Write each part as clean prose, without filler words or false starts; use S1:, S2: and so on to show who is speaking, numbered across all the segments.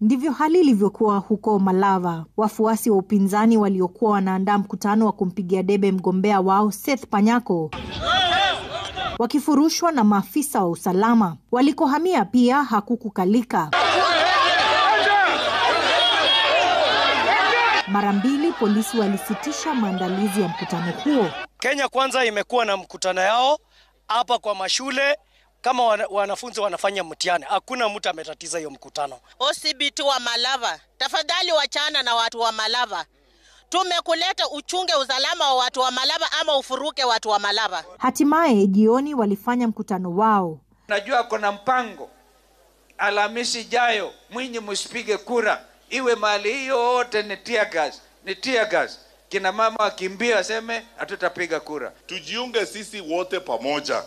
S1: Ndivyo hali ilivyokuwa huko Malava. Wafuasi wa upinzani waliokuwa wanaandaa mkutano wa kumpigia debe mgombea wao Seth Panyako wakifurushwa na maafisa wa usalama. Walikohamia pia hakukukalika. Mara mbili polisi walisitisha maandalizi ya mkutano huo.
S2: Kenya Kwanza imekuwa na mkutano yao hapa kwa mashule kama wanafunzi wanafanya mtihani. Hakuna mtu ametatiza hiyo mkutano.
S3: OCBT wa Malava, tafadhali wachana na watu wa Malava. Tumekuleta uchunge usalama wa watu wa Malava ama ufuruke watu wa Malava.
S1: Hatimaye jioni walifanya mkutano wao.
S4: Najua kuna mpango Alhamisi ijayo, mwinyi msipige kura, iwe mali hiyo yote ni tear gas, ni tear gas. Kina mama wakimbia waseme hatutapiga kura.
S5: Tujiunge sisi wote pamoja.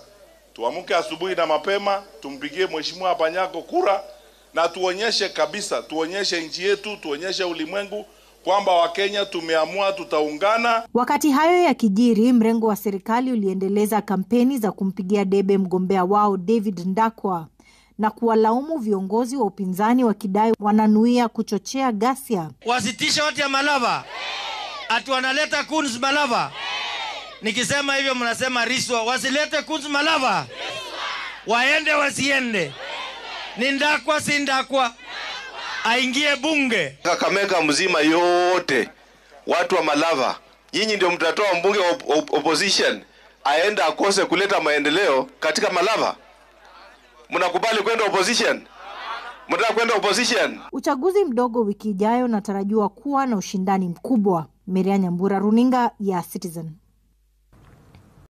S5: Tuamke asubuhi na mapema, tumpigie Mheshimiwa Panyako kura na tuonyeshe kabisa, tuonyeshe nchi yetu, tuonyeshe ulimwengu kwamba Wakenya tumeamua tutaungana.
S1: Wakati hayo yakijiri, mrengo wa serikali uliendeleza kampeni za kumpigia debe mgombea wao David Ndakwa na kuwalaumu viongozi wa upinzani wakidai wananuia kuchochea ghasia.
S6: Wasitishe watu ya Malava. Ati wanaleta kuns Malava. Nikisema hivyo mnasema riswa. Wasilete kuns Malava. Waende wasiende. Ni Ndakwa si Ndakwa. Aingie bunge.
S7: Kakamega mzima yote watu wa Malava, nyinyi ndio mtatoa mbunge wa opposition aenda akose kuleta maendeleo katika Malava. Mnakubali kwenda opposition? Mnataka kwenda opposition?
S1: Uchaguzi mdogo wiki ijayo unatarajiwa kuwa na ushindani mkubwa. Maria Nyambura, runinga ya Citizen.